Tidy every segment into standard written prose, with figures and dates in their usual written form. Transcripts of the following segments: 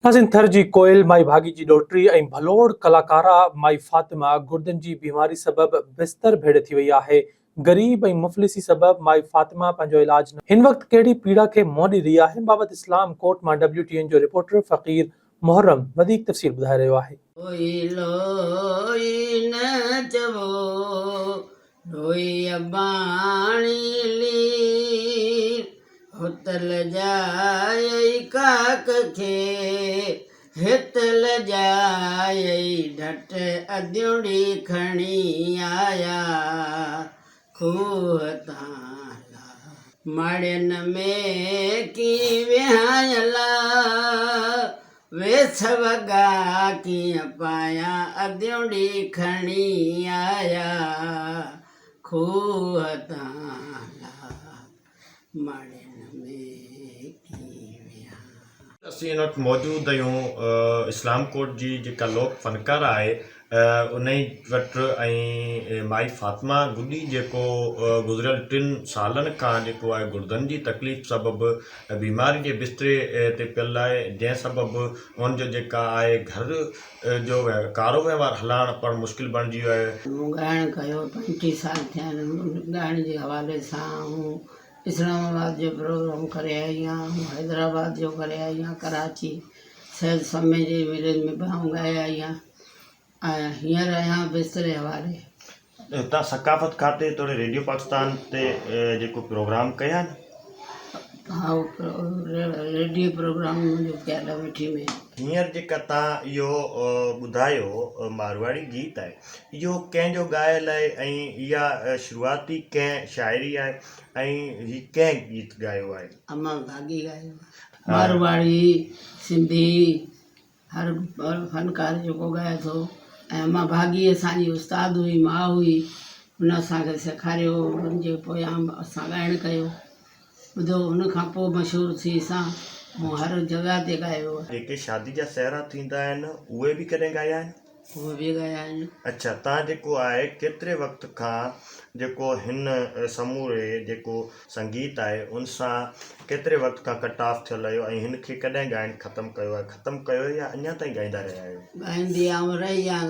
ناظرين ٿر جي ڪوئل مائي ڀاڳي جي ڏوهٽي ۽ ڀلوڙ ڪلاڪارا مائي فاطمه گردن جي بيماري سبب بستر ڀيڙي ٿي وئي آهي غريب ۽ مفلسي سبب مائي فاطمه پنهنجو علاج نه هن وقت ڪهڙي پيڙا کي منهن ڏئي رهي آهي ان بابت اسلام ڪوٽ مان ڊبليو ٽي اين جو رپورٽر فقير محرم وڌيڪ تفصيل ٻڌائي رهيو آهي. لوئي لوئي نه چئو لوئي اباڻي لير هتل جائي ڪاڪ کي هتل جائي ڍٽ اديوڙي کڻي آيا کوهه تان لا ماڙين ۾ ڪي وهايل ويس وڳا ڪيئن پايان اديوڙي کڻي آيا کوهه تان لا ماڙين ۾ ڪيئن ويهان. اسين هن وقت موجود آهيون اسلام ڪوٽ جي جيڪا لوڪ فنڪاره آهي انهي وٽ ۽ مائي فاطمه گڏي جيڪو گذريل ٽن سالن کان جيڪو آهي گردن جي تڪليف سبب بيماري جي بستري تي پيل آهي جنهن سبب ان جو جيڪا آهي گهر جو ڪارو وهنوار هلائڻ پڻ مشڪل بڻجي ويو آهي. مون ڳائڻ ڪيو 35 سال ٿيا آهن ڳائڻ جي حوالي سان آئون اسلام آباد جو پروگرام ڪري آئي آهيان آئون حيدرآباد جو ڪري آئي آهيان ڪراچي سيد سمي جي ميلي ۾ به آئون ڳائي آئي آهيان ۽ هينئر آهيان بستري حوالي. هتان ثقافت کاتي توڙي ريڊيو پاڪستان تي جيڪو پروگرام ڪيا آهن. ها ريڊيو پروگرام منهنجو ڪيل آهي مٺي ۾. هينئر جيڪا تان اهو ٻڌايو مارواڙي گيت آهي اهو ڪنهن جو ڳايل آهي ۽ اها شروعاتي ڪنهن شاعري آهي ۽ هي ڪنهن گيت ڳايو آهي؟ امان ڀاڳي ڳايو آهي. مارواڙي، سنڌي هر فنڪار جيڪو ڳائي ٿو ۽ امان ڀاڳي اسان جي استاد هئي ماء هئي ان اسان کي سيکاريو ان جي پويان اسان ڳائڻ ڪيو ٻڌو ان کان پوء مشهور ٿي سان مون هر جڳهه تي ڳايو آهي. جيڪي شادي جا سهرا ٿيندا آهن اهي به ڪڏهن ڳايا آهن؟ اهي به ڳايا آهن. اڇا تان جيڪو آهي ڪيتري وقت کان جيڪو هن سموري جيڪو سنگيت آهي ان سان ڪيتري وقت کان ڪٽ آف ٿيل آهيو ۽ هن کي ڪڏهن ڳائڻ ختم ڪيو آهي ختم ڪيو يا اڃا تائين ڳائيندا رهيا آهيو؟ ڳائيندي آئون رهي آهيان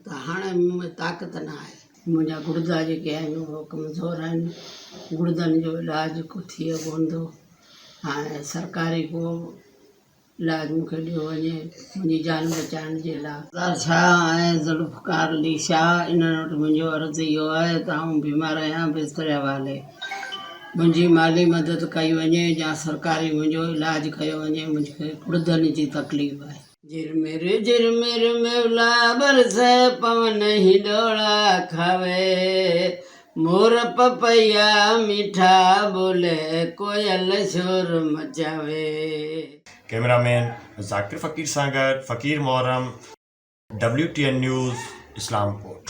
ته هاڻي مون ۾ طاقت نه آهي. منهنجا گڙدا جيڪي آهن اهي ڪمزور آهن گڙدن جو علاج ڪو ٿئي ڪونه ٿو هاڻي سرڪاري ڪو علاج مون کي ڏيو وڃي منهنجي جان بچائڻ جي لاء. سردار شاهه ۽ ذوالفقار علي شاهه انهن وٽ منهنجو عرض اهو آهي ته آئون بيمار آهيان بستري حوالي منهنجي مالي مدد ڪئي وڃي يا سرڪاري منهنجو علاج ڪيو وڃي منهنجي گڙدن جي تڪليف آهي. جھرمر جھرمر ميولا برسي پون هيڏوڙا کاوي مور پپيا ميٺا ٻولي ڪوئل شور مچاوي. ڪئميرا مين ذاڪر فقير سان گڏ Faqir Muharram, W T N news, Islamkot.